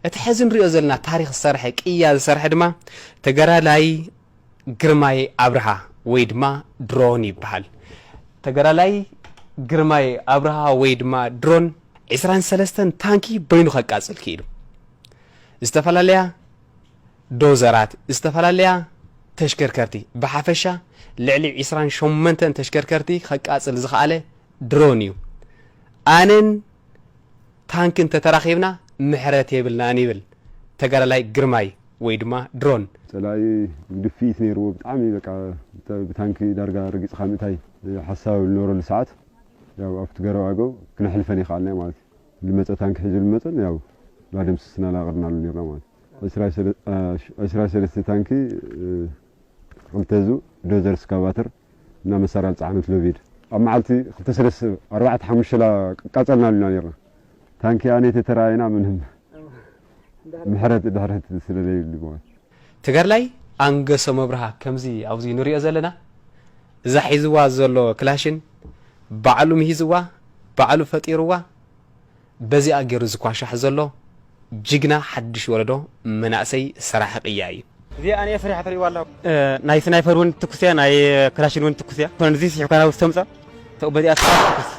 እቲ ሕዚ ንሪኦ ዘለና ታሪኽ ዝሰርሐ ቅያ ዝሰርሐ ድማ ተጋዳላይ ግርማይ ኣብርሃ ወይ ድማ ድሮን ይበሃል። ተጋዳላይ ግርማይ ኣብርሃ ወይ ድማ ድሮን ዕስራን ሰለስተን ታንኪ በይኑ ከቃጽል ክኢሉ። ዝተፈላለያ ዶዘራት፣ ዝተፈላለያ ተሽከርከርቲ፣ ብሓፈሻ ልዕሊ ዕስራን ሸሞንተን ተሽከርከርቲ ከቃጽል ዝኸኣለ ድሮን እዩ። ኣነን ታንኪ እንተተራኺብና ምሕረት የብልናን ይብል ተጋዳላይ ግርማይ ወይ ድማ ድሮን። ጸላኢ ድፍኢት ነይርዎ፣ ብጣዕሚ በቃ ብታንኪ ዳርጋ ረጊጽኻ ምእታይ ሓሳብ ዝነበረሉ ሰዓት፣ ያው ኣብቲ ገረብ ኣገው ክነሕልፈን ይኸኣልና ማለት እዩ። ዝመጸ ታንኪ ሒዙ ዝመጸን ያው ላደምስስና ላቐርናሉ ነርና ማለት እዩ። ዕስራ ሰለ-፣ አ፣ ዕስራ ሰለስተ ታንኪ፣ እ፣ ክልተ ዙ ዶዘር ስካቫተር እና መሳርያ ዝጸዓነት ሎቪድ ኣብ መዓልቲ ክልተ ሰለስተ ኣርባዕተ ሓሙሽተ ላ ቀጸልናሉ ኢና ነርና። ታንኪ ኣነ ተተራእየና ምንም ምሕረት ድሕረት ስለ ዘይብሉ ማለት። ተጋዳላይ ኣንገሶም ኣብርሃ ከምዚ ኣብዚ ንሪኦ ዘለና እዛ ሒዝዋ ዘሎ ክላሽን ባዕሉ ምሂዝዋ ባዕሉ ፈጢርዋ በዚኣ ገይሩ ዝኳሻሕ ዘሎ ጅግና ሓድሽ ወለዶ መናእሰይ ሰራሒ ቅያ እዩ። እዚኣ ኣነ ሰሪሓ ተርእይዋ ኣለኹ። እ፣ ናይ ስናይፐር እውን ትኩስ እያ፣ ናይ ክላሽን እውን ትኩስ እያ። ኮነ እዚ ስሒብካ ናብ ውስጥ ተምጻ፣ ተው በዚኣ ትኩስ።